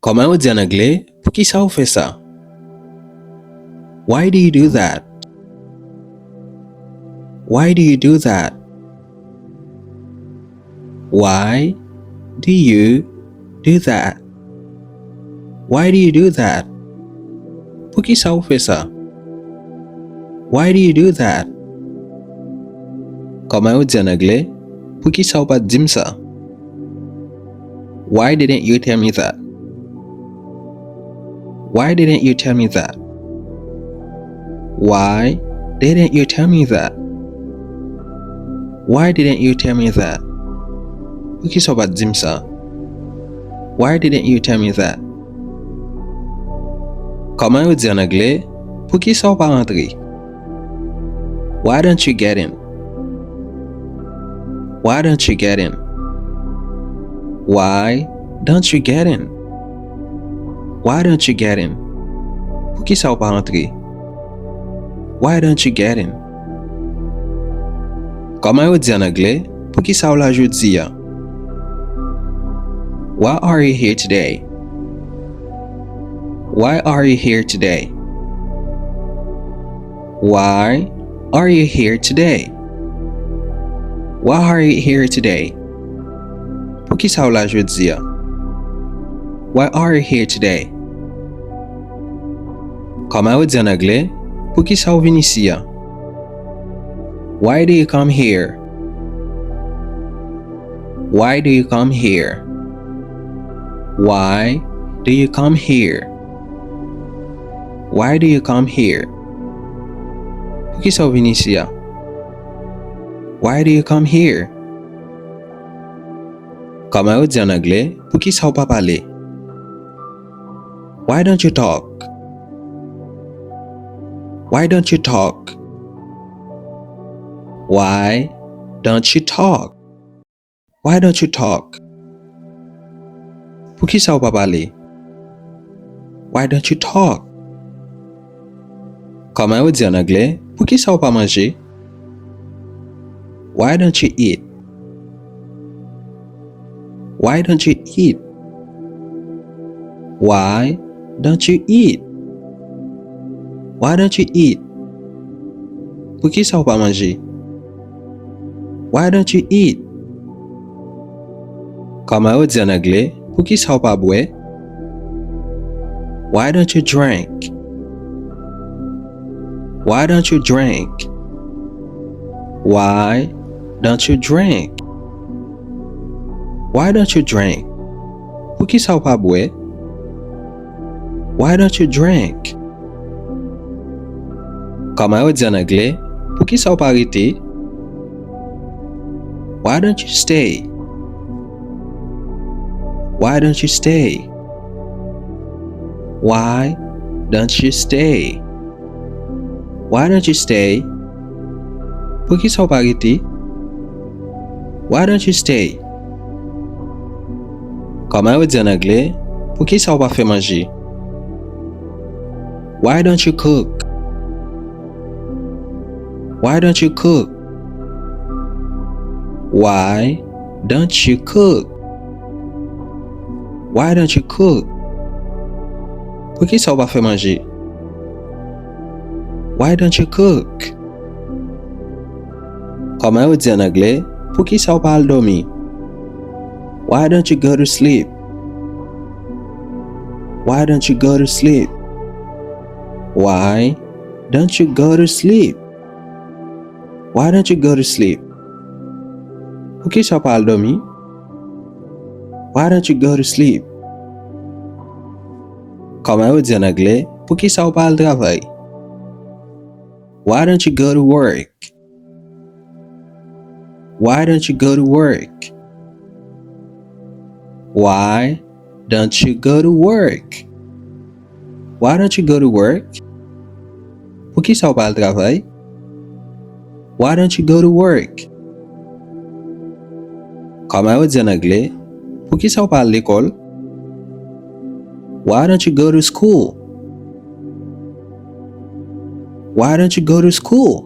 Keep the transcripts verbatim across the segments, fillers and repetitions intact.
Kòman yo di ann anglè, poukisa w fè sa? Why do you do that? Why do you do that? Why do you do that? Why do you do that? Poukisa w fè sa? Why do you do that? Kòman yo di ann anglè, poukisa w pa t di m sa? Why didn't you tell me that? Why didn't you tell me that? Why didn't you tell me that? Why didn't you tell me that? Poukisa w pa t di m sa? Why didn't you tell me that? Kòman yo di ann anglè, poukisa w pa rantre? Why don't you get in? Why don't you get in? Why don't you get in? Why don't you get in? Poukisa w pa rantre? Why don't you get in? Kòman yo di ann anglè, poukisa w la jodi a? Why are you here today? Why are you here today? Why are you here today? Why are you here today? Poukisa w la jodi a? Why are you here today? Kòman yo di ann anglè, poukisa w vin isi a? Why do you come here? Why do you come here? Why do you come here? Why do you come here? Poukisa w vin isi a? Why do you come here? Kòman yo di ann anglè, poukisa w pa pale? Why don't you talk? Why don't you talk? Why don't you talk? Why don't you talk? Poukisa w pa pale? Why don't you talk? Kòman yo di ann anglè, poukisa w pa manje? Why don't you eat? Why don't you eat? Why don't you eat? Why don't you eat? Poukisa w pa manje? Why don't you eat? Kòman yo di ann anglè, poukisa w pa bwè? Why don't you drink? Why don't you drink? Why don't you drink? Why don't you drink? Poukisa w pa bwè? Why don't you drink? Kòman yo di ann anglè, poukisa w pa rete? Why don't you stay? Why don't you stay? Why don't you stay? Why don't you stay? Poukisa w pa rete? Why don't you stay? Kòman yo di ann anglè, poukisa w pa fè manje? Why don't you cook? Why don't you cook? Why don't you cook? Why don't you cook? Poukisa w pa fè manje? Why don't you cook? Kòman yo di ann anglè, poukisa w pa al dòmi? Why don't you go to sleep? Why don't you go to sleep? Why don't you go to sleep? Why don't you go to sleep? Poukisa w pa al dòmi? Why don't you go to sleep? Kòman yo di ann anglè, poukisa w pa al travay? Why don't you go to work? Why don't you go to work? Why don't you go to work? Why don't you go to work? Poukisa w pa al travay? Why don't you go to work? Kòman yo di ann anglè, poukisa w pa al lekòl? Why don't you go to school? Why don't you go to school?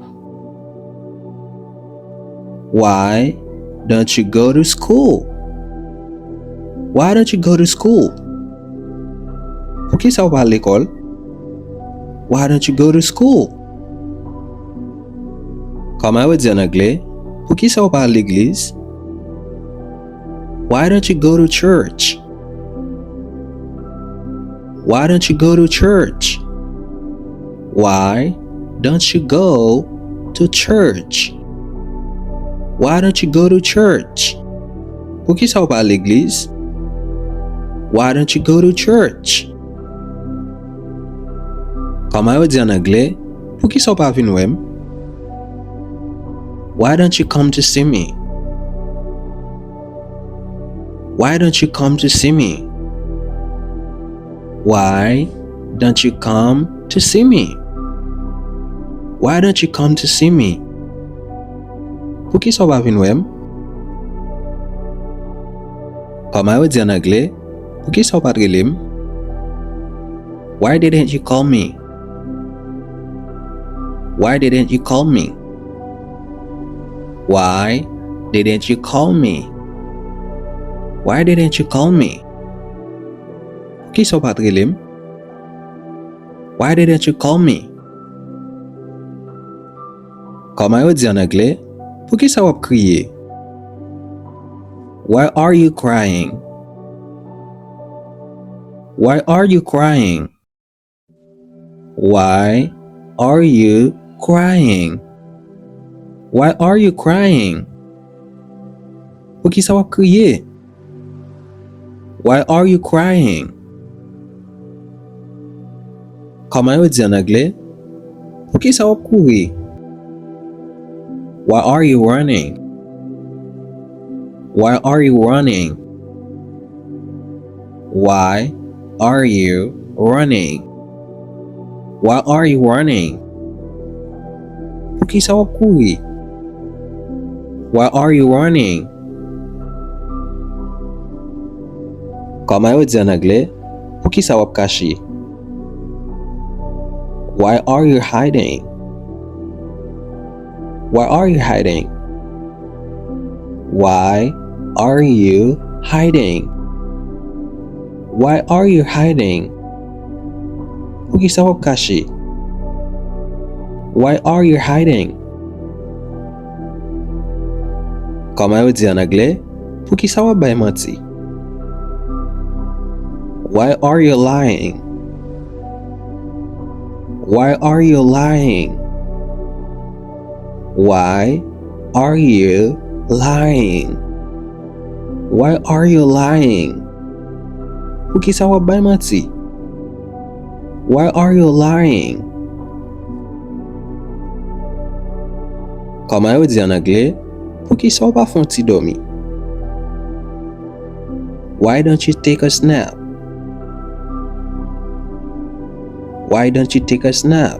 Why don't you go to school? Why don't you go to school? Poukisa w pa al lekòl? Why don't you go to school? Kòman yo di ann anglè? Poukisa w pa al legliz? Why don't you go to church? Why don't you go to church? Why don't you go to church? Why don't you go to church? Poukisa w pa al legliz? Why don't you go to church? Kòman yo di ann anglè? Poukisa w pa vin wè m? Why don't you come to see me? Why don't you come to see me? Why don't you come to see me? Why don't you come to see me? Poukisa w pa vin wè m? Kòman yo di ann anglè? Poukisa w pa t rele m? Why didn't you call me? Why didn't you call me? Why didn't you call me? Why didn't you call me? Poukisa w pa t rele m? Why didn't you call me? Kòman yo di ann anglè? Poukisa w ap kriye? Why are you crying? Why are you crying? Why are you crying? Why are you crying? Poukisa w ap kriye? Why are you crying? Kòman yo di ann anglè? Poukisa w ap kouri? Why are you running? Why are you running? Why are you running? Why are you running? Poukisa w ap kouri? Why are you running? Kòman yo di ann anglè? Poukisa w ap kache? Why are you hiding? Why are you hiding? Why are you hiding? Why are you hiding? Poukisa w ap kache? Why are you hiding? Kòman yo di ann anglè? Poukisa w ap bay manti? Why are you lying? Why are you lying? Why are you lying? Why are you lying? Poukisa w ap bay manti? Why are you lying? Kòman yo di ann anglè? Poukisa w pa fè yon ti dòmi? Why don't you take a snap? Why don't you take a snap?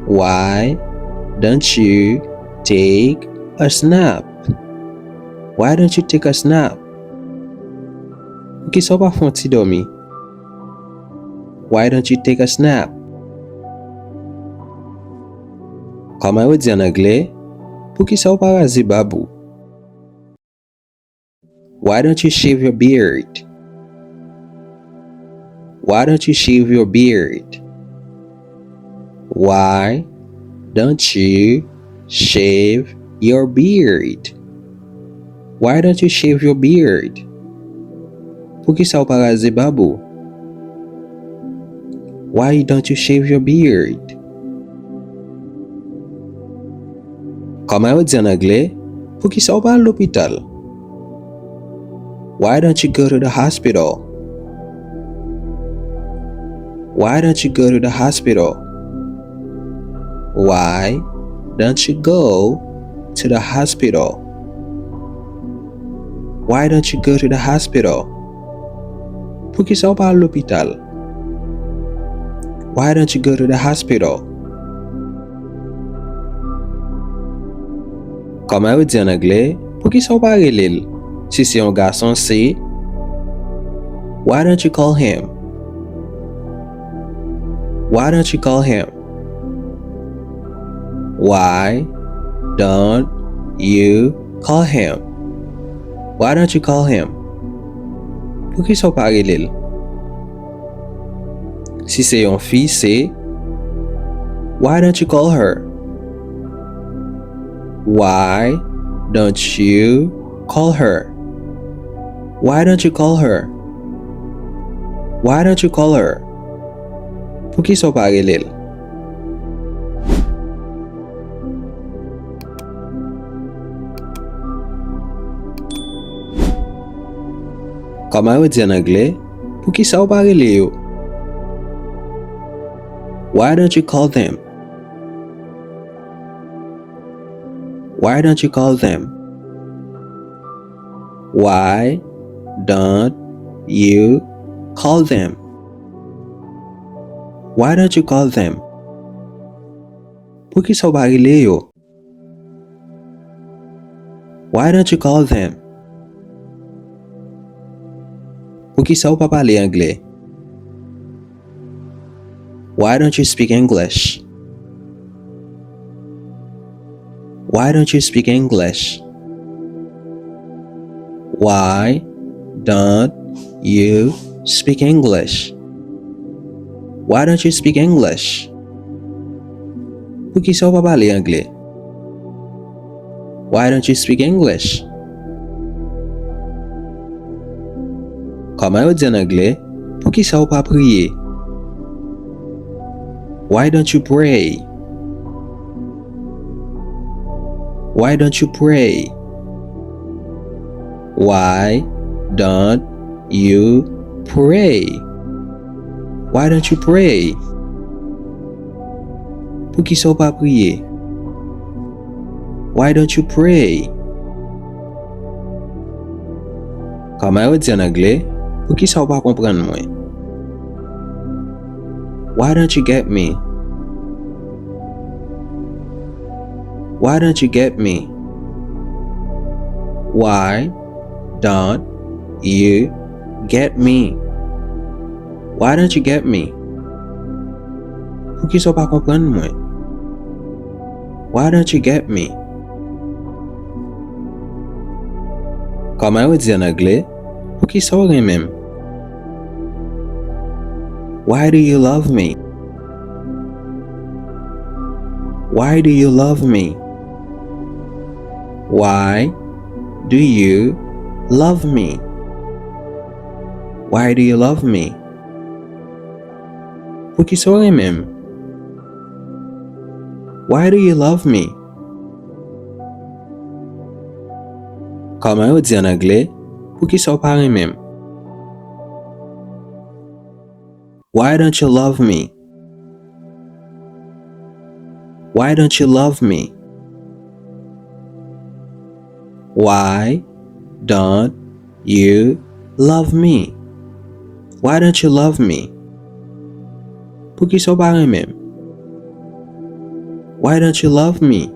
Why don't you take a snap? Why don't you take a snap? Poukisa w pa fè yon ti dòmi? Why don't you take a snap? Kòman yo di ann anglè? Poukisa w pa raze bab ou? Why don't you shave your beard? Why don't you shave your beard? Why don't you shave your beard? Why don't you shave your beard? Poukisa w pa raze bab ou? Why don't you shave your beard? Kòman yo di ann anglè? Poukisa w pa al lopital? Why don't you go to the hospital? Why don't you go to the hospital? Why don't you go to the hospital? Why don't you go to the hospital? Poukisa w pa al lopital? Why don't you go to the hospital? Kòman yo di ann anglè? Poukisa w pa rele l? Si se yon gason, se Why don't you call him? Why don't you call him? Why don't you call him? Why don't you call him? Poukisa w pa rele l? Si se yon fi, se: Why don't you call her? Why don't you call her? Why don't you call her? Why don't you call her? Poukisa w pa rele l? Kòman yo di ann anglè, poukisa w pa rele yo? Why don't you call them? Why don't you call them? Why don't you call them? Why don't you call them? Poukisa w pa rele yo? Why don't you call them? Poukisa w pa pale anglè? Why don't you speak English? Why don't you speak English? Why don't you speak English? Why don't you speak English? Poukisa w pa pale anglè? Why don't you speak English? Kòman yo di ann anglè, poukisa w pa priye? Why don't you pray? Why don't you pray? Why don't you pray? Why don't you pray? Poukisa w pa priye? Why don't you pray? Kòman yo di ann anglè, poukisa w pa konprann mwen? Why don't you get me? Why don't you get me? Why don't you get me? Why don't you get me? Poukisa w pa konprann mwen? Why don't you get me? Kòman yo di ann anglè, poukisa w renmen m? Why do you love me? Why do you love me? Why do you love me? Why do you love me? Poukisa w renmen m? Why do you love me? Kòman yo di ann anglè, poukisa w pa renmen m? Why don't you love me? Why don't you love me? Why don't you love me? Why don't you love me? Poukisa w pa renmen m? Why don't you love me?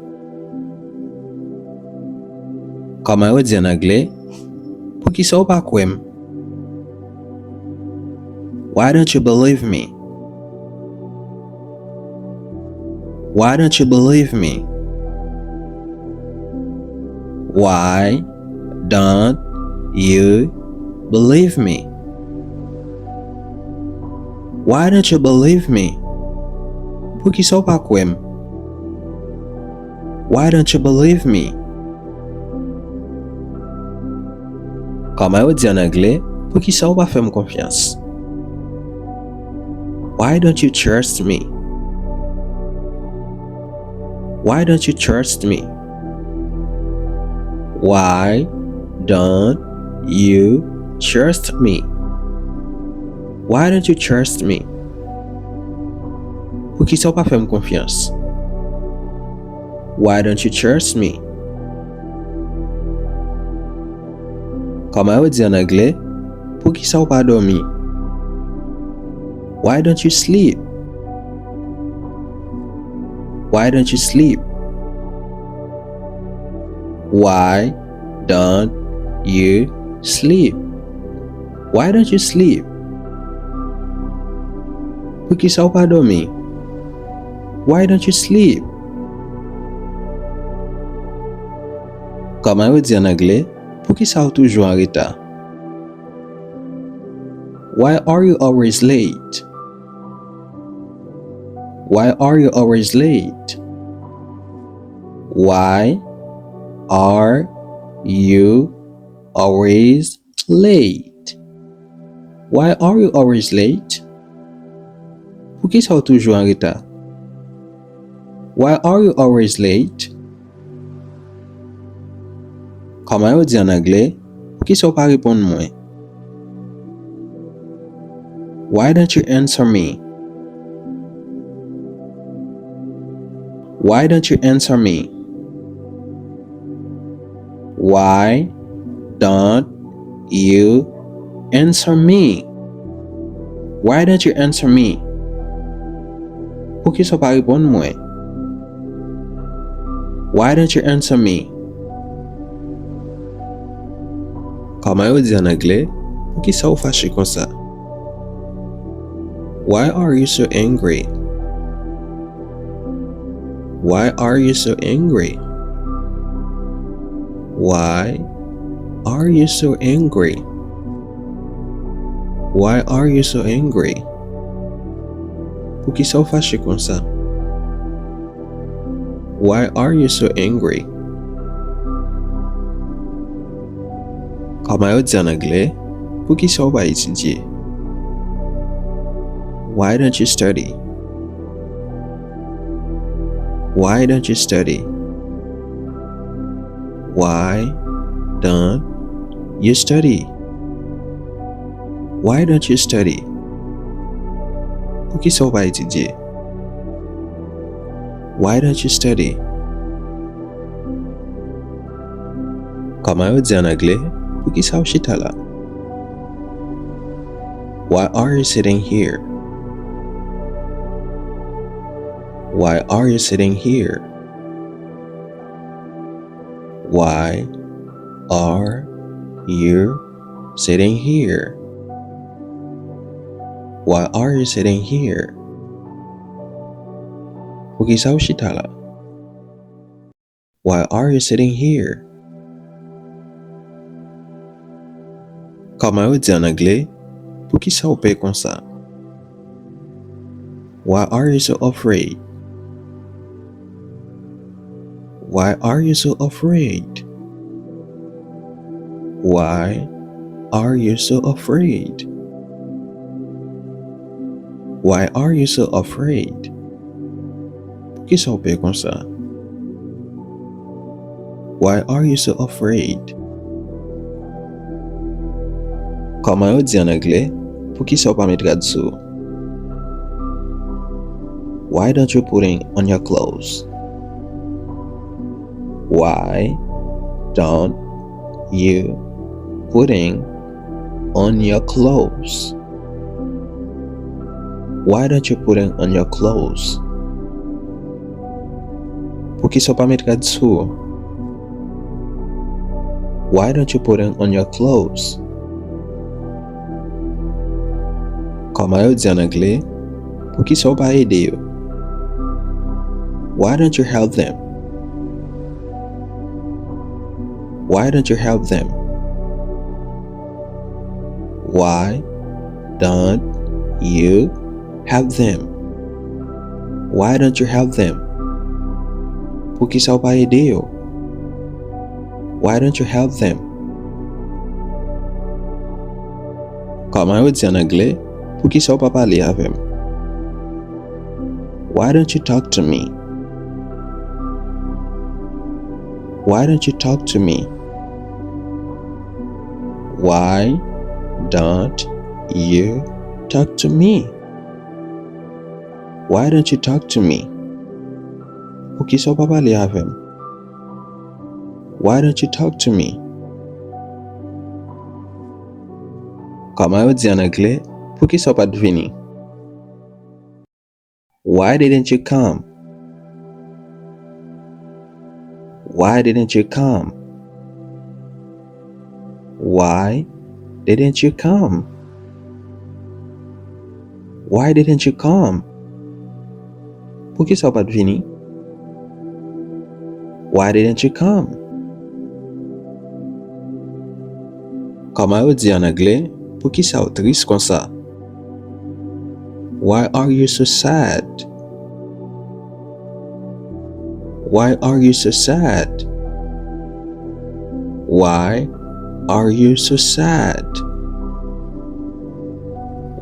Kòman yo di ann anglè, poukisa w pa kwè m? Why don't you believe me? Why don't you believe me? Why don't you believe me? Why don't you believe me? Poukisa w pa kwè m? Why don't you believe me? Kòman yo di ann anglè, poukisa w pa fè m konfyans? Why don't you trust me? Why don't you trust me? Why don't you trust me? Why don't you trust me? Poukisa w pa fè m konfyans? Why don't you trust me? Kòman yo di ann anglè, poukisa w pa dòmi? Why don't you sleep? Why don't you sleep? Why don't you sleep? Why don't you sleep? Poukisa w pa dòmi? Why don't you sleep? Kòman yo di ann anglè, poukisa w toujou an reta? Why are you always late? Why are you always late? Why are you always late? Why are you always late? Poukisa w toujou an reta? Why are you always late? Kòman yo di an anglè, poukisa w pa reponn mwen? Why don't you answer me? Why don't you answer me? Why don't you answer me? Why don't you answer me? Poukisa w pa reponn mwen? Why don't you answer me? Kòman yo di an anglè, poukisa w fache konsa? Why are you so angry? Why are you so angry? Why are you so angry? Why are you so angry? Poukisa w fache konsa? Why are you so angry? Kòman yo di an anglè, poukisa w pa etidye? Why don't you study? Why don't you study? Why don't you study? Why don't you study? Poukisa w pa etidye? Why don't you study? Kòman yo di an anglè, poukisa w chita la? Why are you sitting here? Why are you sitting here? Why are you sitting here? Why are you sitting here? Poukisa w chita la? Why are you sitting here? Kòman yo di an anglè, poukisa w pè konsa? Why are you so afraid? Why are you so afraid? Why are you so afraid? Why are you so afraid? Poukisa w pè konsa? Why are you so afraid? Kòman yo di an anglè, poukisa w pa met rad sou? Why don't you putting on your clothes? Why don't you putting on your clothes? Why don't you putting on your clothes? Poukisa w pa met rad sou? Why don't you putting on your clothes? Kòman yo di an anglè, poukisa w pa ede yo? Why don't you help them? Why don't you help them? Why don't you help them? Why don't you help them? Poukisa w pa ede yo? Why don't you help them? Kòman yo di an anglè, poukisa w pa pale avè m? Why don't you talk to me? Why don't you talk to me? Why don't you talk to me? Why don't you talk to me? Poukisa w pa pale avè m? Why don't you talk to me? Kòman yo di an anglè, poukisa w pa t vini? Why didn't you come? Why didn't you come? Why didn't you come? Why didn't you come? Poukisa w pa t vini? Why didn't you come? Kòman yo di an anglè, poukisa w tris konsa? Why are you so sad? Why are you so sad? Why are you so sad?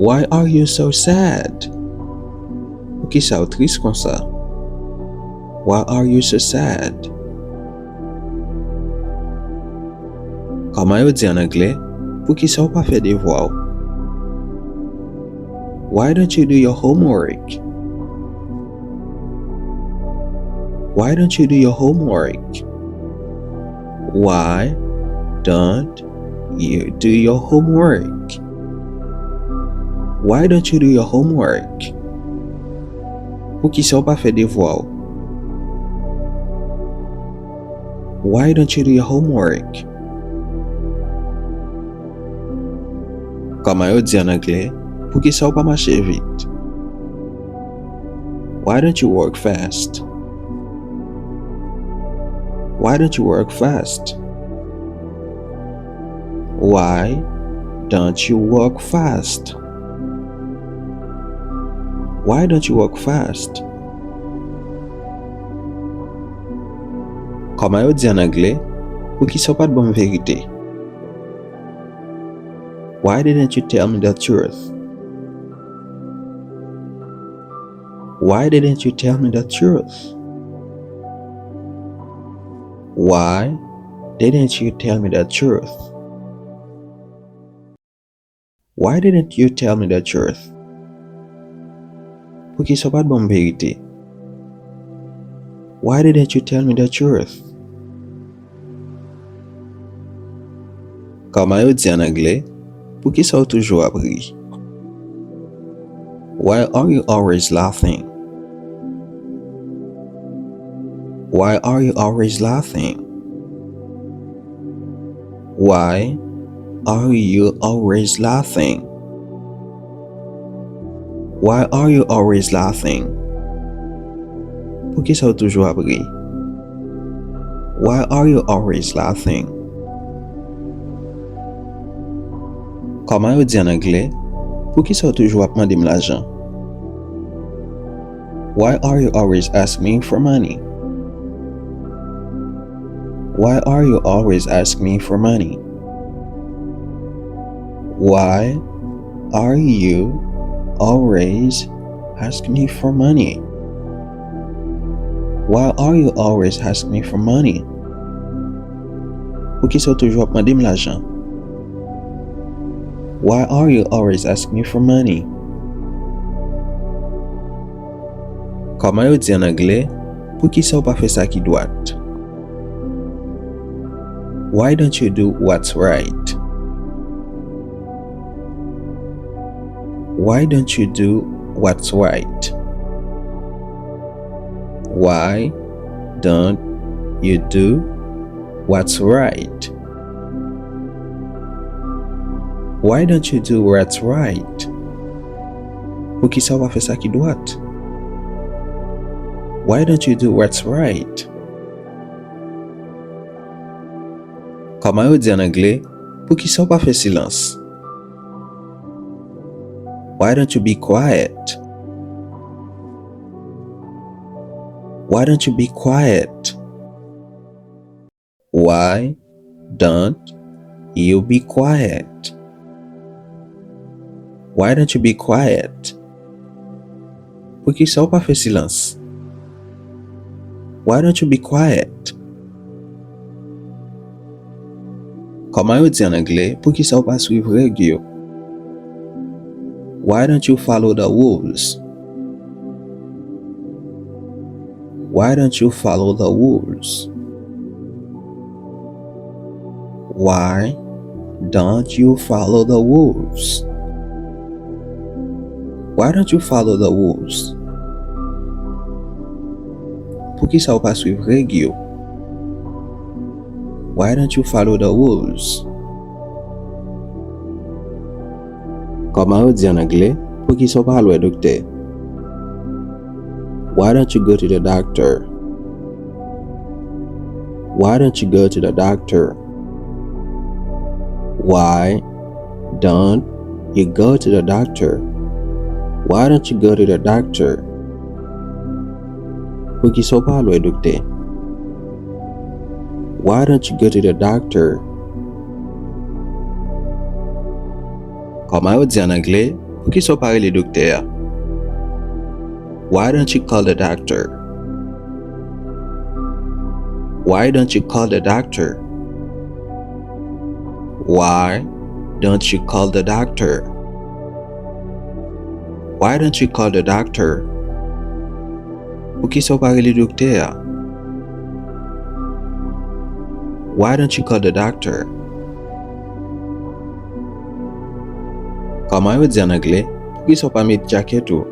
Why are you so sad? Poukisa w tris konsa? Why are you so sad? Kòman yo di ann anglè, poukisa w pa fè devwa w? Why don't you do your homework? Why don't you do your homework? Why don't you do your homework? Why don't you do your homework? Poukisa w pa fè devwa w? Why don't you do your homework? Kòman yo di ann anglè, poukisa w pa mache vit? Why don't you walk fast? Why don't you walk fast? Why don't you walk fast? Why don't you walk fast? Kòman yo di ann anglè, poukisa w pa t ban m verite? Why didn't you tell me the truth? Why didn't you tell me the truth? Why didn't you tell me the truth? Why didn't you tell me the truth? Poukisa w pa t ban m verite? Why didn't you tell me the truth? Kòman yo di ann anglè, poukisa w toujou ap ri? Why are you always laughing? Why are you always laughing? Why are you always laughing? Why are you always laughing? Poukisa w toujou ap ri? Why are you always laughing? Kòman yo di ann anglè, poukisa w toujou ap mande m lajan? Why are you always asking me for money? Why are you always asking me for money? Why are you always asking me for money? Why are you always asking me for money? Poukisa w toujou ap mande m lajan? Why are you always asking me for money? Kòman yo di ann anglè, poukisa w pa fè sa ki dwat? Why don't you do what's right? Why don't you do what's right? Why don't you do what's right? Why don't you do what's right? Poukisa w pa fè sa ki dwat? Why don't you do what's right? Kòman yo di ann anglè, poukisa w pa fè silans? Why don't you be quiet? Why don't you be quiet? Why don't you be quiet? Why don't you be quiet? Poukisa w pa fè silans? Why don't you be quiet? Kòman yo di ann anglè, poukisa w pa swiv règ yo? Why don't you follow the rules? Why don't you follow the rules? Why don't you follow the rules? Why don't you follow the rules? Poukisa w pa swiv règ yo? Why don't you follow the rules? Kòman yo di ann anglè, poukisa w pa al wè doktè? Why don't you go to the doctor? Why don't you go to the doctor? Why don't you go to the doctor? Why don't you go to the doctor? Poukisa w pa al wè doktè? Why don't you go to the doctor? Kòman yo di an anglè, poukisa w pa rele doktè a? Why don't you call the doctor? Why don't you call the doctor? Why don't you call the doctor? Why don't you call the doctor? Poukisa w pa rele doktè a? Why don't you call the doctor? Kòman yo di an anglè, poukisa w pa met jakèt ou?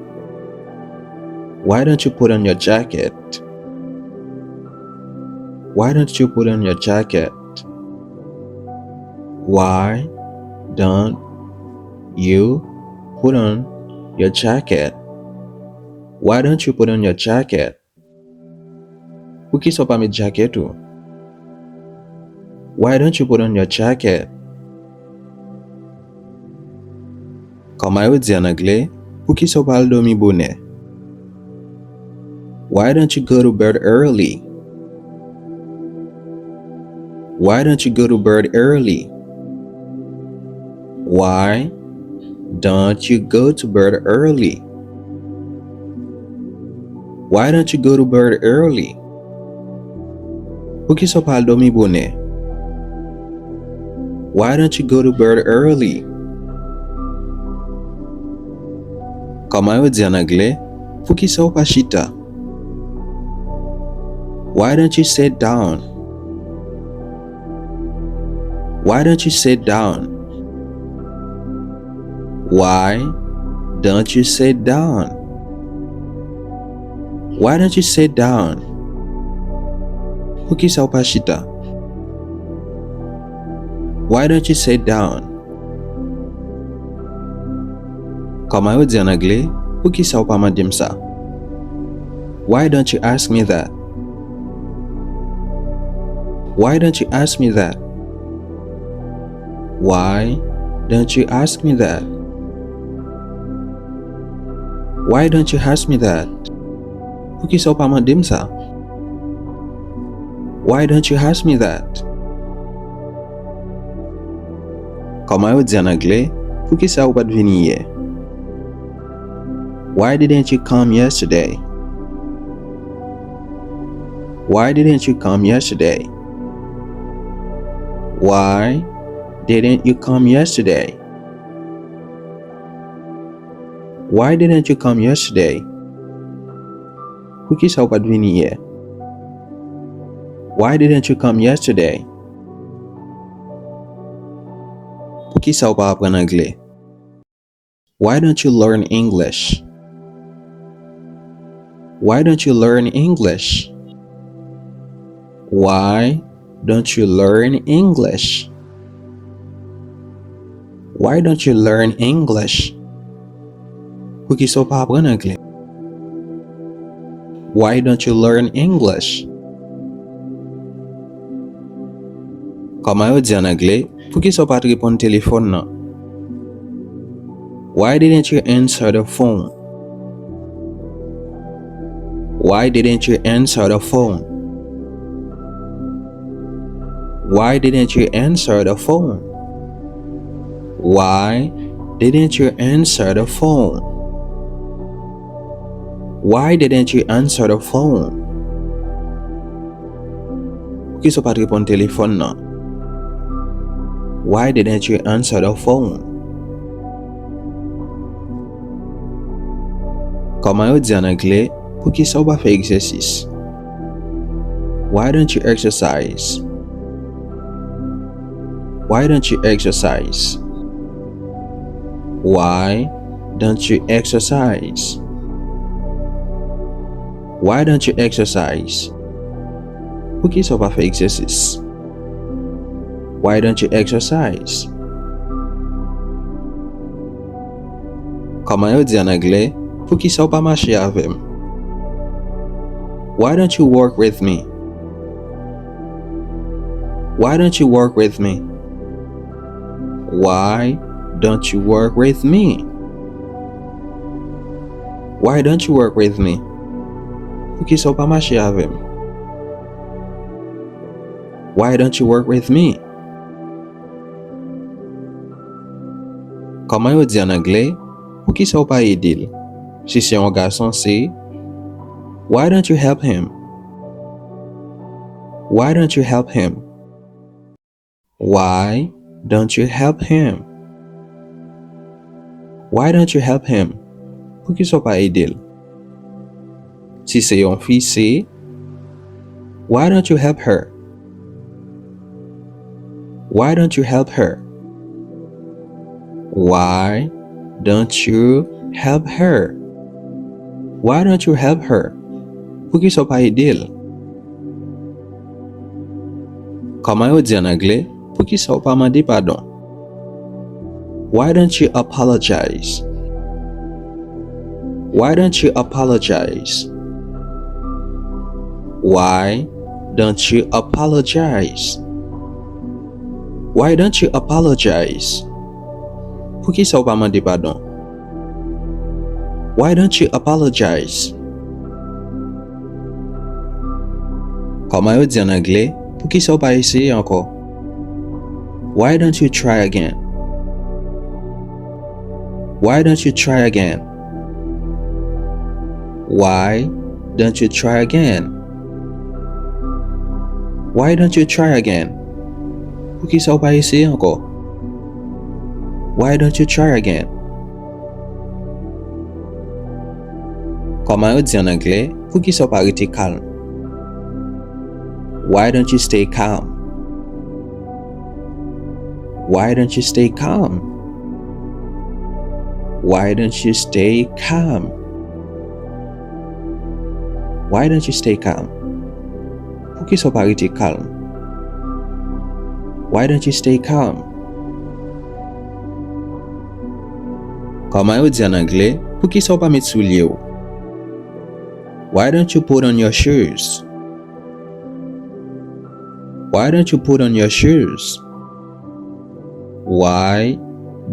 Why don't you put on your jacket? Why don't you put on your jacket? Why don't you put on your jacket? Why don't you put on your jacket? Poukisa w pa met jakèt ou? Why don't you put on your jacket? Kòman yo di an anglè, poukisa w pa al dòmi bonè? Why don't you go to bed early? Why don't you go to bed early? Why don't you go to bed early? Why don't you go to bed early? Poukisa w pa al dòmi bonè? Why don't you go to bed early? Kòman yo di an anglè, poukisa w pa chita? Why don't you sit down? Why don't you sit down? Why don't you sit down? Why don't you sit down? Poukisa w pa chita? Why don't you sit down? Kòman yo di an anglè, poukisa w pa mande m sa? Why don't you ask me that? Why don't you ask me that? Why don't you ask me that? Why don't you ask me that? Poukisa w pa mande m sa? Why don't you ask me that? Kòman yo di an anglè, poukisa ou pa t vini yè? Why didn't you come yesterday? Why didn't you come yesterday? Why didn't you come yesterday? Why didn't you come yesterday? Poukisa ou pa t vini yè? Why didn't you come yesterday? Poukisa ou pa aprann anglè? Why don't you learn English? Why don't you learn English? Why don't you learn English? Why don't you learn English? Poukisa w pa aprann anglè? Why don't you learn English? Kòman yo di an anglè, poukisa w pa t reponn telefòn nan? Why didn't you answer the phone? Why didn't you answer the phone? Why didn't you answer the phone? Why didn't you answer the phone? Why didn't you answer the phone? Poukisa w pa t reponn telefòn nan? Why didn't you answer the phone? Kòman yo di an anglè, poukisa w pa fè egzèsis? Why don't you exercise? Why don't you exercise? Why don't you exercise? Why don't you exercise? Poukisa w pa fè egzèsis? Why don't you exercise? Kòman yo di an anglè, poukisa w pa mache avè m? Why don't you work with me? Why don't you work with me? Why don't you work with me? Why don't you work with me? Poukisa w pa mache avè m? Why don't you work with me? Kòman yo di an anglè, poukisa w pa ede l? Si se yon gason, se Why don't you help him? Why don't you help him? Why don't you help him? Why don't you help him? Poukisa w pa ede l? Si se yon fi, se Why don't you help her? Why don't you help her? Why don't you help her? Why don't you help her? Poukisa w pa ede l? Kòman yo di an anglè, poukisa w pa mande padon? Why don't you apologize? Why don't you apologize? Why don't you apologize? Why don't you apologize? Poukisa w pa mande padon? Why don't you apologize? Kòman yo di an anglè, poukisa w pa eseye ankò? Why don't you try again? Why don't you try again? Why don't you try again? Why don't you try again? Poukisa w pa eseye ankò? Why don't you try again? Kòman yo di an anglè, poukisa w pa rete kalm? Why don't you stay calm? Why don't you stay calm? Why don't you stay calm? Why don't you stay calm? Poukisa w pa rete kalm? Why don't you stay calm? Kòman yo di an anglè, poukisa w pa met soulye w? Why don't you put on your shoes? Why don't you put on your shoes? Why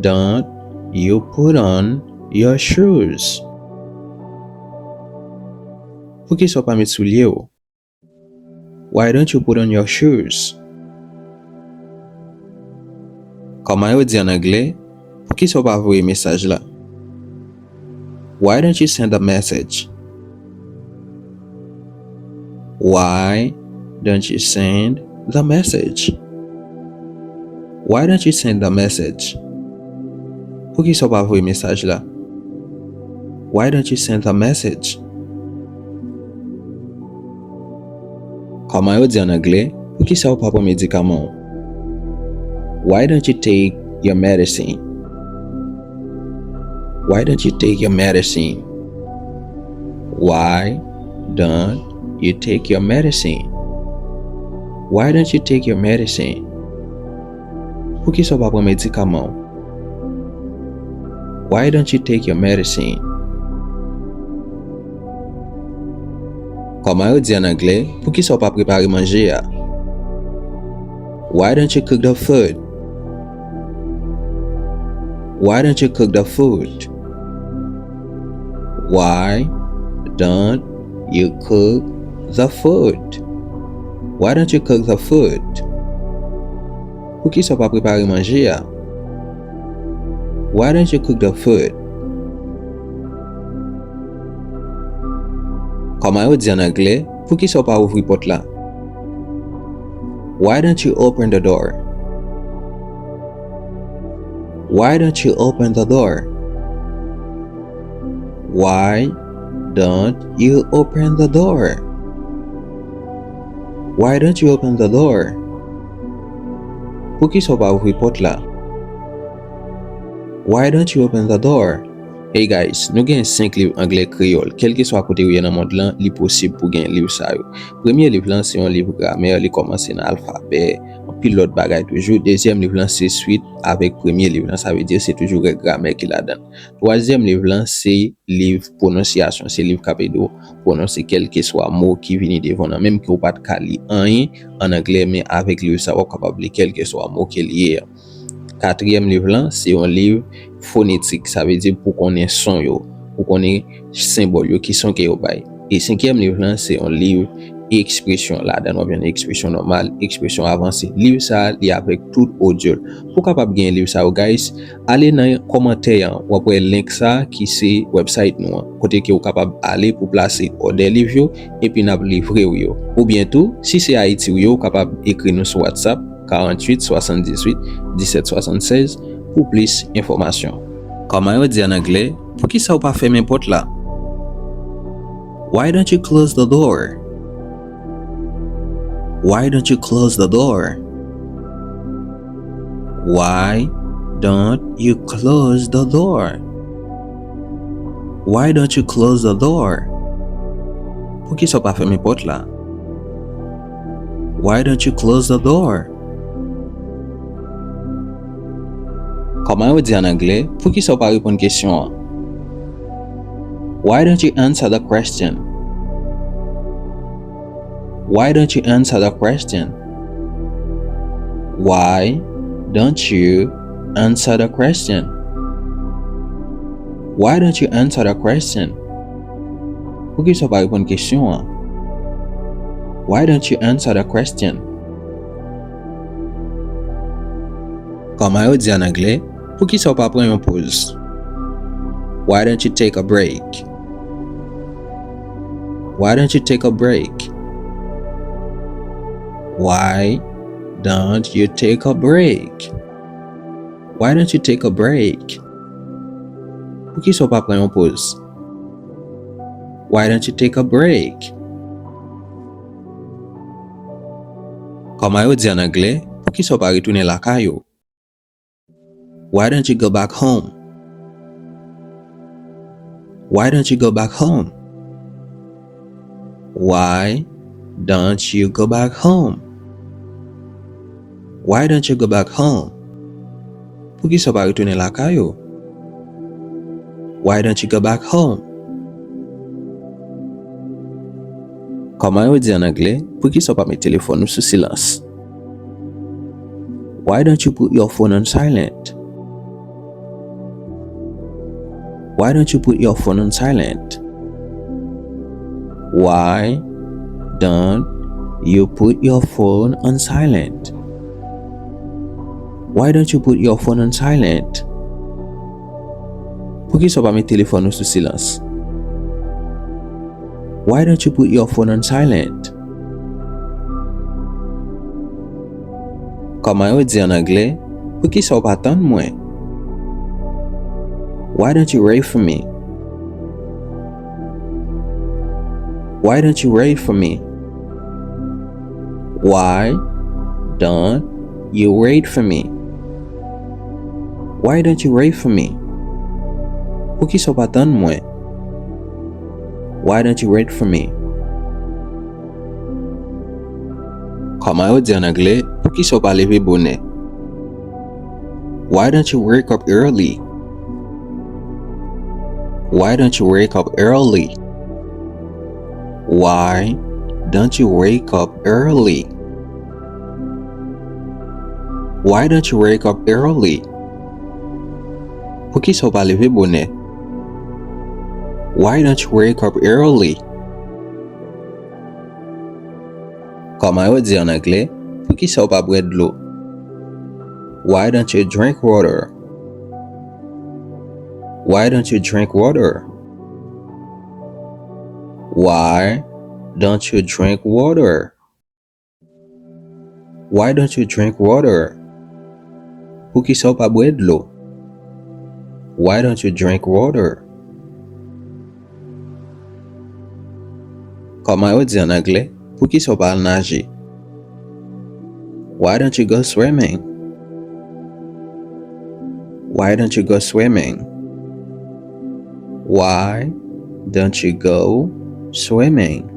don't you put on your shoes? Poukisa w pa met soulye w? Why don't you put on your shoes? Kòman yo di an anglè, poukisa w pa voye mesaj la? Why don't you send the message? Why don't you send the message? Why don't you send the message? Poukisa w pa voye mesaj la? Why don't you send the message? Kòman yo di an anglè, poukisa w pa pran medikaman w? Why don't you take your medicine? Why don't you take your medicine? Why don't you take your medicine? Why don't you take your medicine? Poukisa w pa pran medikaman w? Why don't you take your medicine? Kòman yo di an anglè, poukisa w pa prepare manje a? Why don't you cook the food? Why don't you cook the food? Why don't you cook the food? Why don't you cook the food? Poukisa w pa prepare manje a? Why don't you cook the food? Kòman yo di an anglè, poukisa w pa ouvri pòt la? Why don't you open the door? Why don't you open the door? Why don't you open the door? Why don't you open the door? Poukisa w pa ouvri pòt la? Why don't you open the door? Hey guys, nou gen senk liv anglè kreyòl. Kèlkeswa kote w ye nan mond lan, li posib pou gen liv sa yo. Premye liv lan se yon liv gramè, li kòmanse nan alfabè, anpil lòt bagay toujou. Dezyèm liv lan se swit avèk premye liv lan, sa vle di se toujou règ gramè ki ladan l. Twazyèm liv lan se liv pwononsyasyon, se liv k ap ede w pwononse kèlkeswa mo ki vini devan w nan, menm ke w pa t ka li anyen an anglè, men avèk liv sa w ap kapab li kèlkeswa mo ke li ye a. Katriyèm liv lan se yon liv fonetik, sa vle di pou konnen son yo, pou konnen senbòl yo, ki son ke yo bay. E senkyèm liv lan se yon liv ekspresyon ladan l, w ap jwenn ekspresyon nòmal, ekspresyon avanse. Liv sa a, li avèk tout odyo l. Pou w kapab gen liv sa yo, guys, ale nan kòmantè an, w ap wè link sa a ki se website nou an, kote ke w kapab ale pou plase òdè liv yo, epi n ap livre w yo. Oubyen tou, si se Ayiti w ye, w kapab ekri nou sou WhatsApp, karanntuit swasanndizuit disèt swasannsèz pou plis enfòmasyon. Kòman yo di an anglè, poukisa w pa fèmen pòt la? Why don't you close the door? Why don't you close the door? Why don't you close the door? Why don't you close the door? Poukisa w pa fèmen pòt la? Why don't you close the door? Kòman yo di an anglè, poukisa w pa reponn kesyon an? Why don't you answer the question? Why don't you answer the question? Why don't you answer the question? Why don't you answer the question? Poukisa w pa reponn kesyon an? Why don't you answer the question? Kòman yo di an anglè, poukisa w pa pran yon poz? Why don't you take a break? Why don't you take a break? Why don't you take a break? Why don't you take a break? Poukisa w pa pran yon poz? Why don't you take a break? Kòman yo di an anglè, poukisa w pa retounen lakay ou? Why don't you go back home? Why don't you go back home? Why don't you go back home? Why don't you go back home? Poukisa w pa retounen lakay ou? Why don't you go back home? Kòman yo di an anglè, poukisa w pa met telefòn ou sou silans? Why don't you put your phone on silent? Why don't you put your phone on silent? Why don't you put your phone on silent? Why don't you put your phone on silent? Poukisa w pa met telefòn ou sou silans? Why don't you put your phone on silent? Kòman yo di an anglè, poukisa w pa tann mwen? Why don't you wait for me? Why don't you wait for me? Why don't you wait for me? Why don't you wait for me? Poukisa w pa tann mwen? Why don't you wait for me? Kòman yo di an anglè, poukisa w pa leve bonè? Why don't you wake up early? Why don't you wake up early? Why don't you wake up early? Why don't you wake up early? Poukisa w pa leve bonè? Why don't you wake up early? Kòman yo di an anglè, poukisa w pa bwè dlo? Why don't you drink water? Why don't you drink water? Why don't you drink water? Why don't you drink water? Poukisa w pa bwè dlo? Why don't you drink water? Kòman yo di an anglè, poukisa w pa al naje? Why don't you go swimming? Why don't you go swimming? Why don't you go swimming?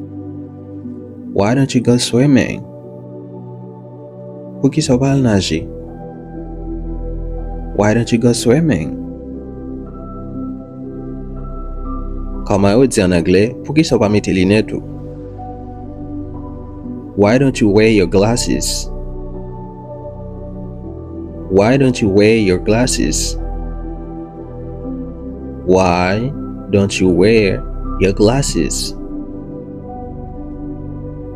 Why don't you go swimming? Poukisa w pa al naje? Why don't you go swimming? Kòman yo di an anglè, poukisa w pa mete linèt ou? Why don't you wear your glasses? Why don't you wear your glasses? Why don't you wear your glasses?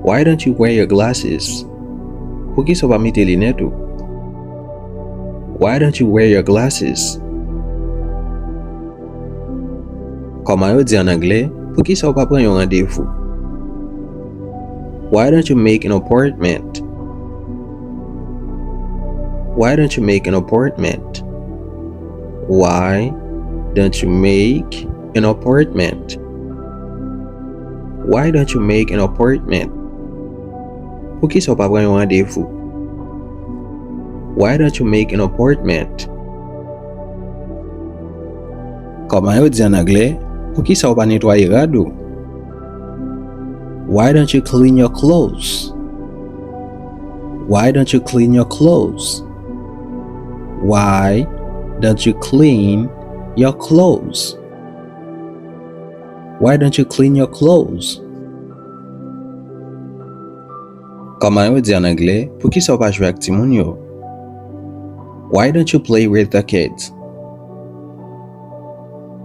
Why don't you wear your glasses? Poukisa w pa mete linèt ou? Why don't you wear your glasses? Kòman yo di ann anglè, poukisa w pa pran yon randevou? Why don't you make an appointment? Why don't you make an appointment? Why don't you make an appointment? Why don't you make an appointment? Poukisa w pa pran yon randevou? Why don't you make an appointment? Kòman yo di ann anglè, poukisa w pa netwaye rad ou? Why don't you clean your clothes? Why don't you clean your clothes? Why don't you clean your clothes? Why don't you clean your clothes? Kòman yo di ann anglè, poukisa w pa jwe ak timoun yo? Why don't you play with the kids?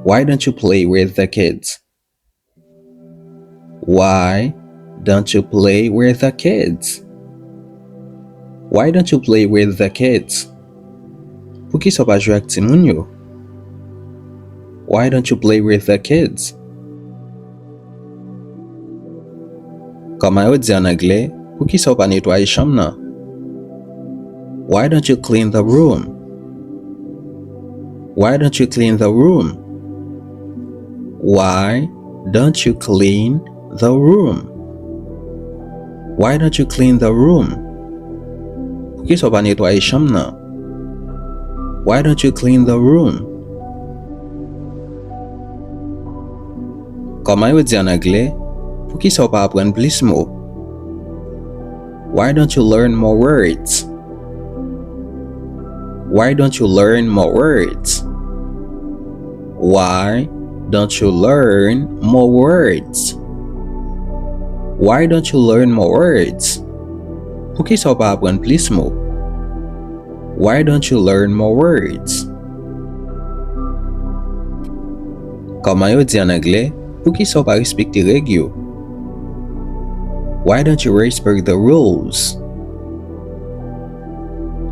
Why don't you play with the kids? Why don't you play with the kids? Why don't you play with the kids? Poukisa w pa jwe ak timoun yo? Why don't you play with the kids? Kòman yo di ann anglè, poukisa w pa netwaye chanm nan? Why don't you clean the room? Why don't you clean the room? Why don't you clean the room? Why don't you clean the room? Poukisa w pa netwaye chanm nan? Why don't you clean the room? Kòman yo di ann anglè, poukisa w pa aprann plis mo? Why don't you learn more words? Why don't you learn more words? Why don't you learn more words? Why don't you learn more words? Poukisa w pa aprann plis mo? Why don't you learn more words? Kòman yo di ann anglè, poukisa w pa respekte règ yo? Why don't you respect the rules?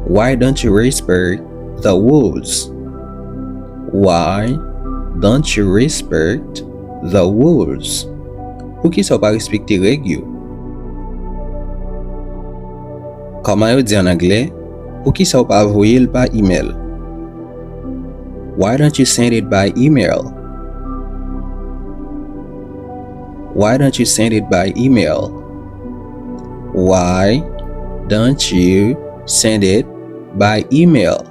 Why don't you respect the rules? Why don't you respect the rules? Poukisa w pa respekte règ yo? Kòman yo di ann anglè, poukisa w pa voye l pa imèl? Why don't you send it by email? Why don't you send it by email? Why don't you send it by email?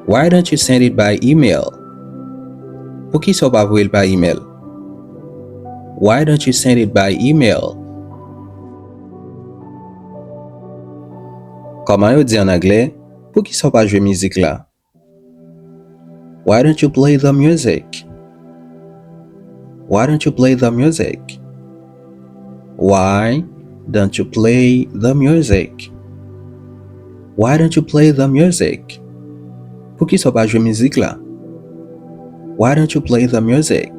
Why don't you send it by email? Poukisa w pa voye l pa imèl? Why don't you send it by email? Kòman yo di ann anglè, poukisa w pa jwe mizik la? Why don't you play the music? Why don't you play the music? Why don't you play the music? Why don't you play the music? Poukisa w pa jwe mizik la? Why don't you play the music?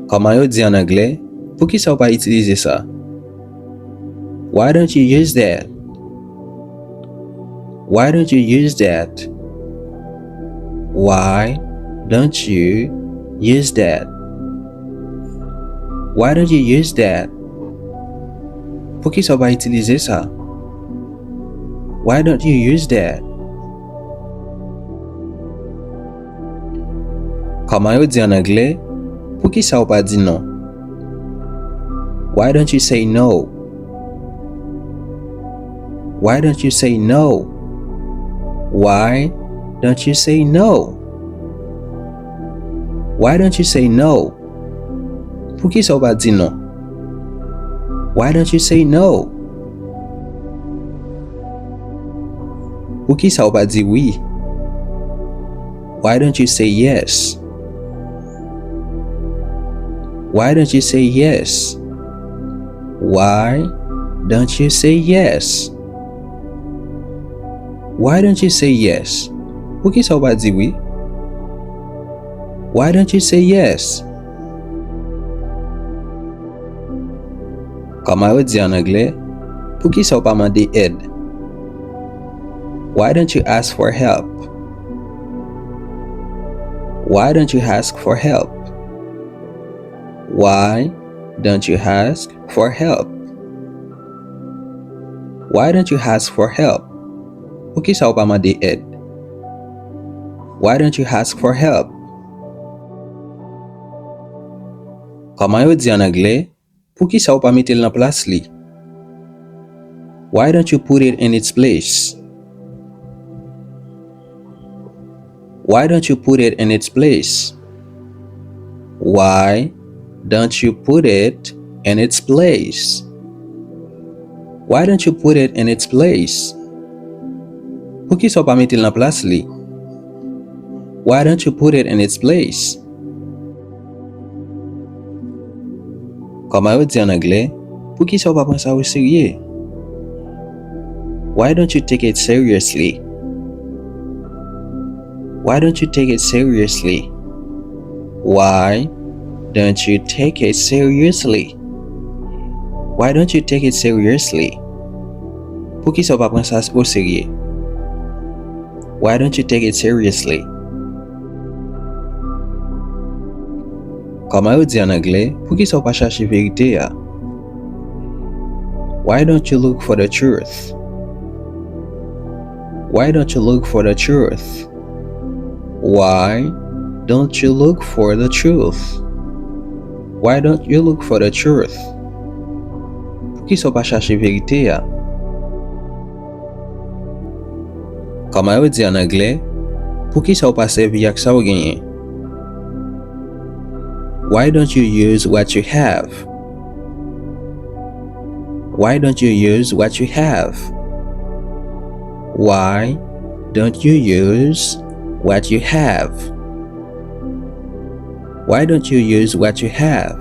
Kòman yo di ann anglè, poukisa w pa itilize sa? Why don't you use that? Why don't you use that? Why don't you use that? Why don't you use that? Poukisa w pa itilize sa? Why don't you use that? Kòman yo di ann anglè, poukisa w pa di non? Why don't you say no? Why don't you say no? Why don't you say no? Why don't you say no? Poukisa w pa di non? Why don't you say no? Poukisa w pa di wi? Why don't you say yes? Why don't you say yes? Why don't you say yes? Why don't you say yes? Poukisa w pa di wi? Why don't you say yes? Kòman yo di an anglè, poukisa w pa mande èd? Why don't you ask for help? Why don't you ask for help? Why don't you ask for help? Why don't you ask for help? Poukisa w pa mande èd? Why don't you ask for help? Kòman yo di an anglè, poukisa w pa mete l nan plas li? Why don't you put it in its place? Why don't you put it in its place? Why don't you put it in its place? Why don't you put it in its place? Poukisa w pa mete l nan plas li? Why don't you put it in its place? Kòman yo di an anglè, poukisa w pa pran sa o serye? Why don't you take it seriously? Why don't you take it seriously? Why don't you take it seriously? Why don't you take it seriously? Poukisa w pa pran sa o serye? Why don't you take it seriously? Kòman yo di an anglè, poukisa w pa chache verite a? Why don't you look for the truth? Why don't you look for the truth? Why don't you look for the truth? Why don't you look for the truth? Poukisa w pa chache verite a? Kòman yo di an anglè, poukisa w pa sèvi ak sa w genyen? Why don't you use what you have? Why don't you use what you have? Why don't you use what you have? Why don't you use what you have?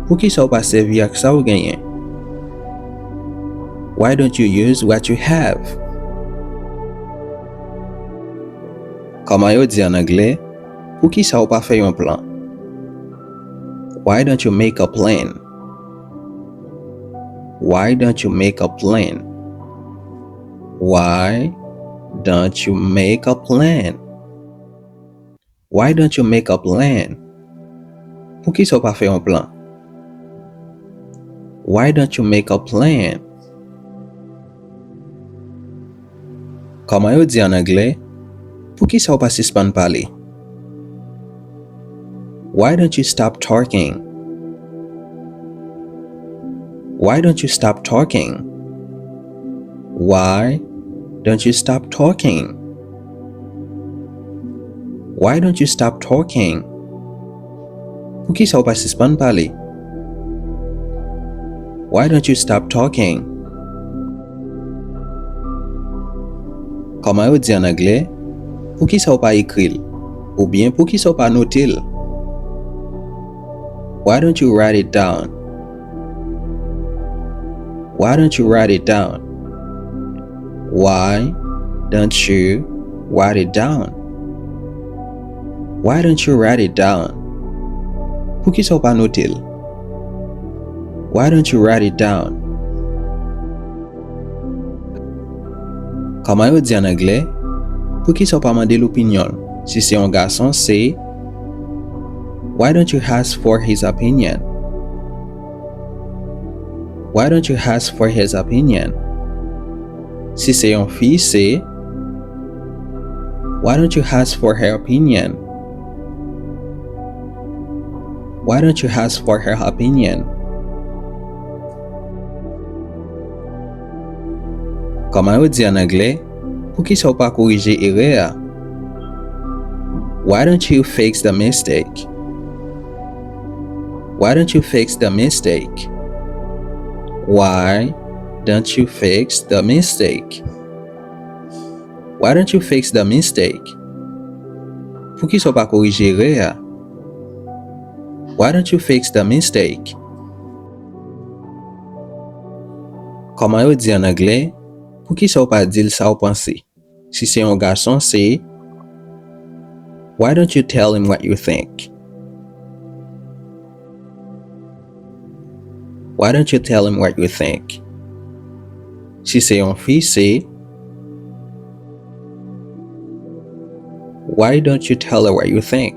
Poukisa w pa sèvi ak sa w genyen? Why don't you use what you have? Kòman yo di an anglè, poukisa w pa fè yon plan? Why don't you make a plan? Why don't you make a plan? Why don't you make a plan? Why don't you make a plan? Poukisa w pa fè yon plan? Why don't you make a plan? Kòman yo di an anglè, poukisa w pa sispann pale? Why don't you stop talking? Why don't you stop talking? Why don't you stop talking? Why don't you stop talking? Poukisa w pa sispann pale? Why don't you stop talking? Kòman yo di an anglè, poukisa w pa ekri l? Oubyen poukisa w pa note l? Why don't you write it down? Why don't you write it down? Why don't you write it down? Why don't you write it down? Poukisa w pa note l? Why don't you write it down? Kòman yo di an anglè, poukisa w pa mande l opinyon l? Si se yon gason, se, why don't you ask for his opinion? Why don't you ask for his opinion? Si se yon fi, se, why don't you ask for her opinion? Why don't you ask for her opinion? Kòman yo di an anglè, poukisa w pa korije erè a? Why don't you fix the mistake? Why don't you fix the mistake? Why don't you fix the mistake? Why don't you fix the mistake? Poukisa w pa korije erè a? Why don't you fix the mistake? Kòman yo di an anglè, poukisa w pa di l sa w panse? Si se yon gason, se, why don't you tell him what you think? Why don't you tell him what you think? Si se yon fi, se Why don't you tell her what you think?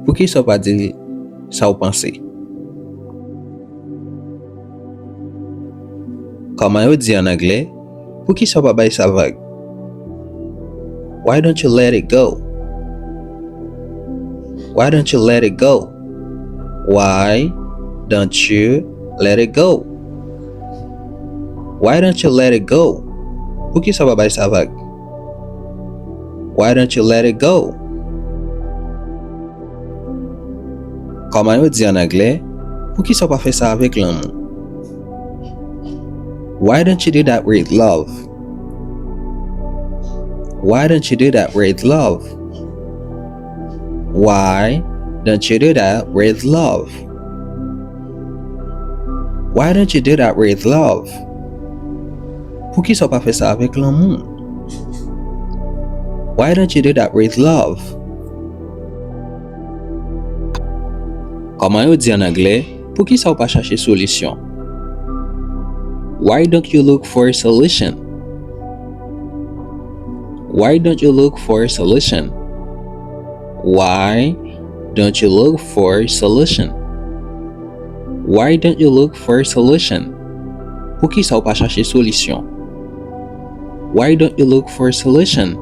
Poukisa w pa di l sa w panse? Kòman yo di ann anglè, poukisa w pa bay sa vag? Why don't you let it go? Why don't you let it go? Why don't you let it go? Why don't you let it go? Poukisa w pa bay sa vag? Why don't you let it go? Kòman yo di ann anglè, poukisa w pa fè sa avèk lanmou? Why don't you do that with love? Why don't you do that with love? Why don't you do that with love? Why don't you do that with love? Poukisa w pa fè sa avèk lanmou? Why don't you do that with love? Kòman yo di ann anglè, poukisa w pa chache solisyon? Why don't you look for a solution? Why don't you look for a solution? Why don't you look for a solution? Why don't you look for a solution? Poukisa w pa chache solisyon? Why don't you look for a solution?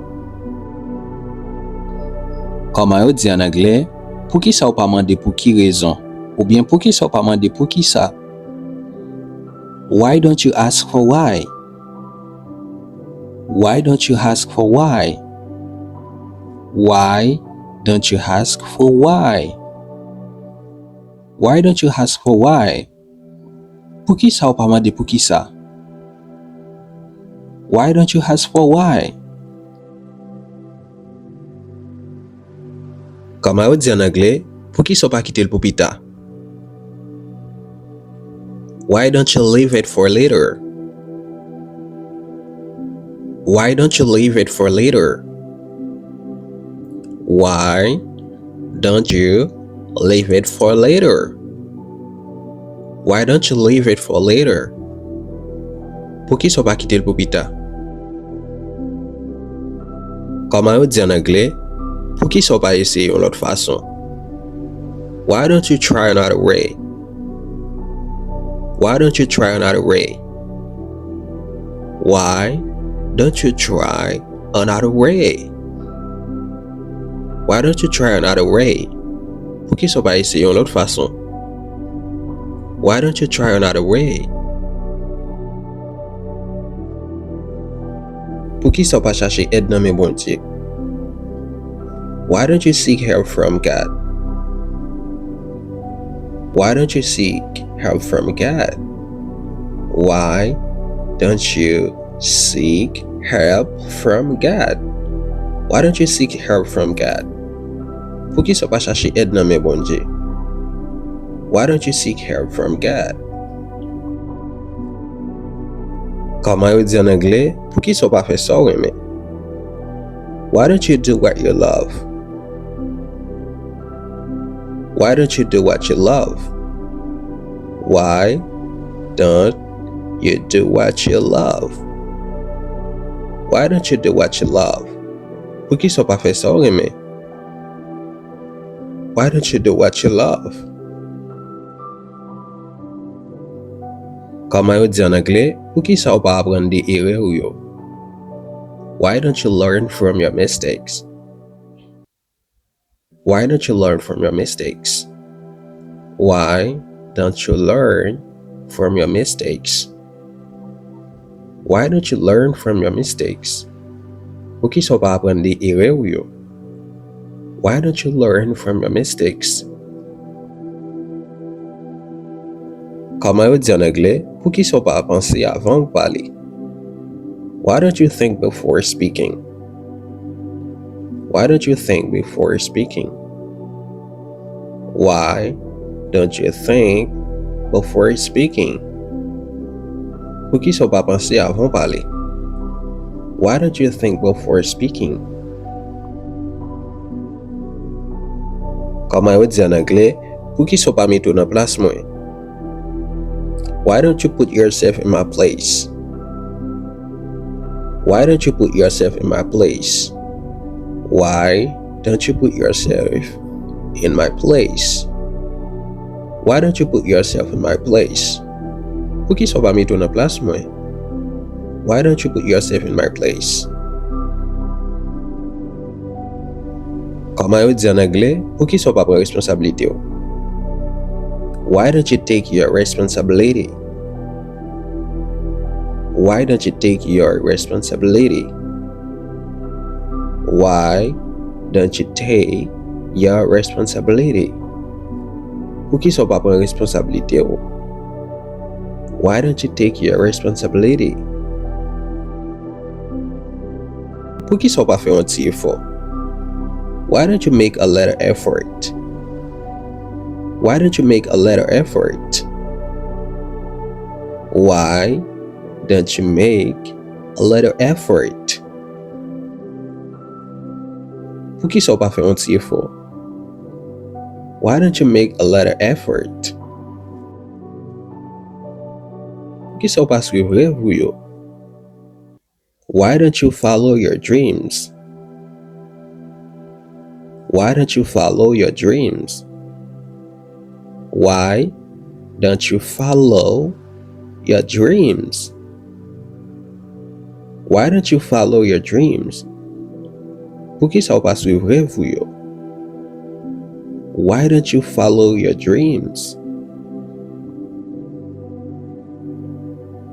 Kòman yo di ann anglè, poukisa w pa mande pou ki rezon? Oubyen poukisa w pa mande poukisa? Why don't you ask for why? Why don't you ask for why? Why don't you ask for why? Why don't you ask for why? Poukisa w pa mande poukisa? Why don't you ask for why? Kòman yo di ann anglè, poukisa w pa kite l pou pita? Why don't you leave it for later? Why don't you leave it for later? Why don't you leave it for later? Why don't you leave it for later? Poukisa w pa kite l pou pita? Kòman yo di ann anglè, poukisa w pa eseye yon lòt fason? Why don't you try another way? Why don't you try another way? Why don't you try another way? Why don't you try another way? Poukisa w pa eseye yon lòt fason? Why don't you try another way? Poukisa w pa chache èd nan men Bondye? Why don't you seek help from God? Why don't you seek help from God? Why don't you seek help from God? Why don't you seek help from God? Poukisa w pa chache èd nan men Bondye? Why don't you seek help from God? Kòman yo di ann anglè, poukisa w pa fè sa w renmen? Why don't you do what you love? Why don't you do what you love? Why don't you do what you love? Why don't you do what you love? Poukisa w pa fè sa w renmen? Why don't you do what you love? Kòman yo di ann anglè, poukisa w pa aprann de erè w yo? Why don't you learn from your mistakes? Why don't you learn from your mistakes? Why don't you learn from your mistakes? Why don't you learn from your mistakes? Poukisa w pa aprann de erè w yo? Why don't you learn from your mistakes? Kòman yo di ann anglè, poukisa w pa panse avan w pale? Why don't you think before speaking? Why don't you think before speaking? Why don't you think before speaking? Poukisa w pa panse avan w pale? Why don't you think before speaking? Kòman yo di ann anglè, Poukisa w pa mete w nan plas mwen? Why don't you put yourself in my place? Why don't you put yourself in my place? Why don't you put yourself in my place? Why don't you put yourself in my place? Poukisa w pa mete w nan plas mwen? Why don't you put yourself in my place? Kòman yo di an anglè, poukisa w pa pran responsablite w? Why don't you take your responsibility? Why don't you take your responsibility? Why don't you take your responsibility? Poukisa w pa pran responsablite w? Why don't you take your responsibility? Poukisa w pa fè yon ti efò? Why don't you make a little effort? Why don't you make a little effort? Why don't you make a little effort? Poukisa w pa fè yon ti efò? Why don't you make a little effort? Poukisa w pa swiv rèv ou yo? Why don't you follow your dreams? Why don't you follow your dreams? Why don't you follow your dreams? Why don't you follow your dreams? Poukisa w pa swiv rèv ou yo? Why don't you follow your dreams?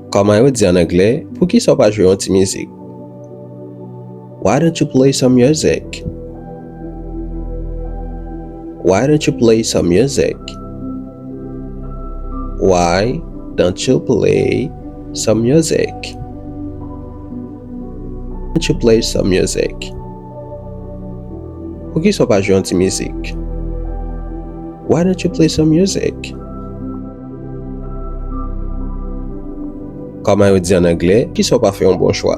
Kòman yo di an anglè, poukisa w pa jwe yon ti mizik? Why don't you play some music? Why don't you play some music? Why don't you play some music? Don't you play some music? Poukisa w pa jwe yon ti mizik? Why don't you play some music? Kòman yo di an anglè, poukisa w pa fè yon bon chwa?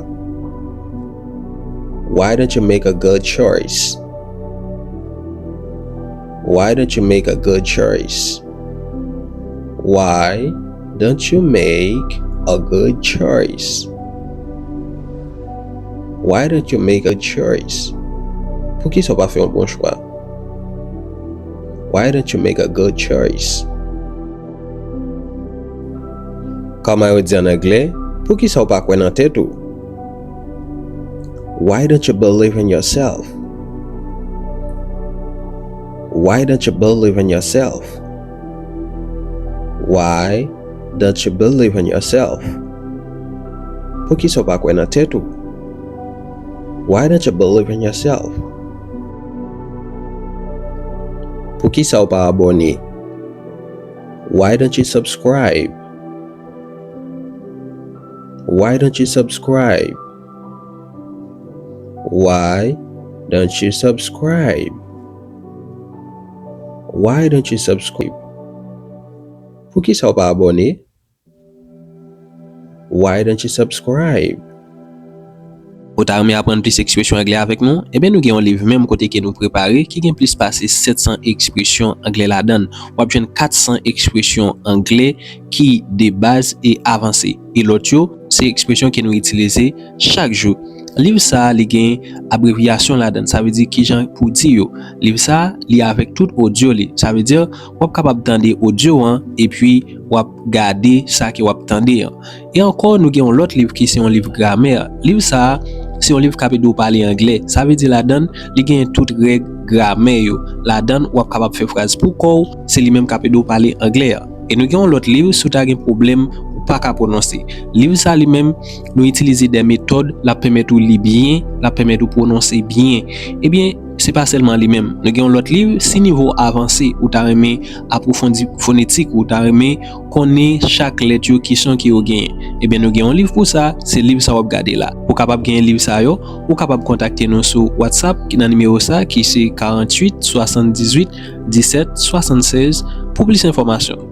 Why don't you make a good choice? Why don't you make a good choice? Why don't you make a good choice? Why don't you make a choice? Poukisa w pa fè yon bon chwa? Why don't you make a good choice? Kòman yo di an anglè, poukisa w pa kwè nan tèt ou? Why don't you believe in yourself? Why don't you believe in yourself? Why don't you believe in yourself? Poukisa w pa kwè nan tèt ou? Why don't you believe in yourself? Poukisa w pa abòne? Why don't you subscribe? Why don't you subscribe? Why don't you subscribe? Why don't you subscribe? Poukisa w pa abòne? Why don't you subscribe? Ou ta renmen aprann plis ekspresyon anglè avèk nou? Ebyen, nou gen yon liv menm kote ke nou prepare ki gen plis pase sèt san ekspresyon anglè ladan l. W ap jwenn kat san ekspresyon anglè ki de baz e avanse. E lòt yo, se ekspresyon ke nou itilize chak jou. Liv sa a, li gen abrevyasyon ladan l, sa vle di kijan pou di yo. Liv sa a, li avèk tout odyo li. Sa vle di, w ap kapab tande odyo an, epi w ap gade sa ke w ap tande an. E ankò, nou gen yon lòt liv ki se yon liv gramè. Liv sa a, se yon liv k ap ede w pale anglè. Sa vle di ladan l, li gen tout règ gramè yo. Ladan l, w ap kapab fè fraz pou kò w, se li menm k ap ede w pale anglè a. E nou gen yon lòt liv, si w ta gen pwoblèm, ou pa ka pwononse. Liv sa li menm, nou itilize de metòd, l ap pèmèt ou li byen, l ap pèmèt ou pwononse byen. Ebyen, se pa sèlman li menm. Nou gen yon lòt liv, si nivo w avanse, ou ta renmen apwofondi fonetik, ou ta renmen konnen chak lèt yo, ki son ke yo genyen. Ebyen, nou gen yon liv pou sa, se liv sa w ap gade la. Pou w kapab genyen liv sa yo, ou kapab kontakte nou sou WhatsApp ki nan nimewo sa, ki se karanntuit swasanndizuit disèt swasannsèz pou plis enfòmasyon.